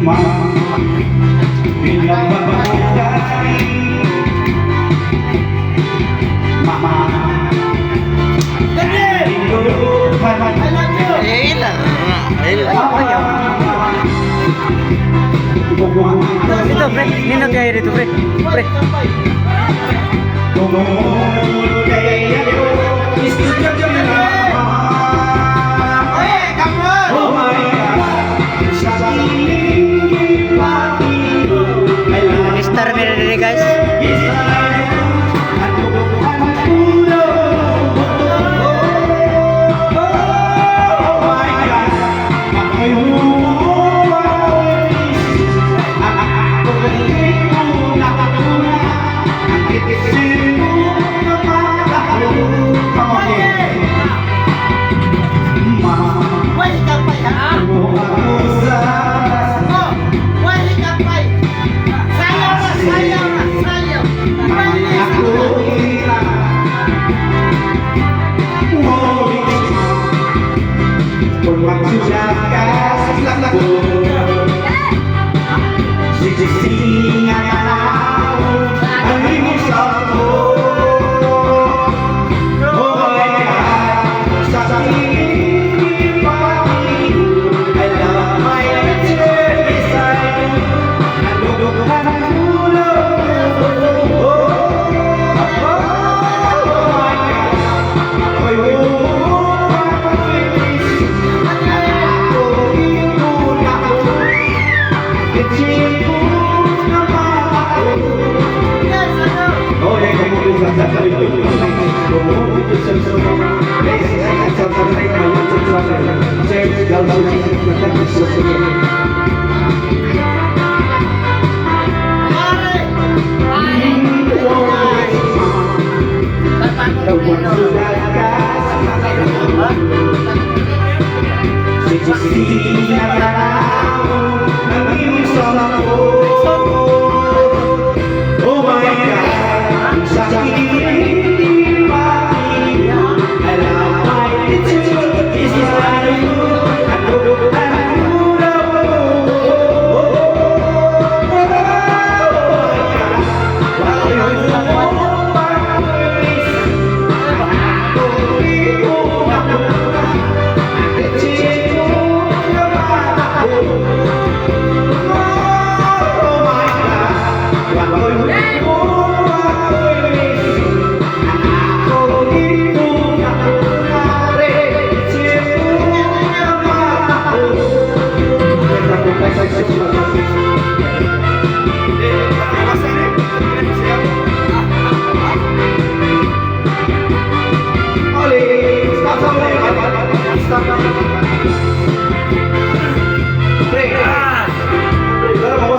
Ma, pinapagay. Ma, I love you. Eh, ilan. Dito, pre. Nindot kayo dito, pre. Pre. Tungod kay ako estudyante na. Hey, come on. Oh my God, sa kiling patino. I love Star meron diri, guys. Yes, I do. At ang ulo. Oh my God, ako'y huwag. Ako'y una-una. Ang titisir mo na ako. Come on, yeah. Ma, Why kampay, ha? mo ako sa Oh, why kampay? Sayaw na, sayaw na, sayaw. Why ako ila. Kung magsulat ka sa ko, sisisinga ka ang imong sa ko. Oh my God, sa piling I love my teacher, yes I do. Nalughan ang ulo. Oh, oh my God, ako'y huwag. Ako una ko. Kitchen ko naman ako. Yes, ano? Oh, yeah, please like and subscribe my YouTube channel. Serge Galvin. Pare.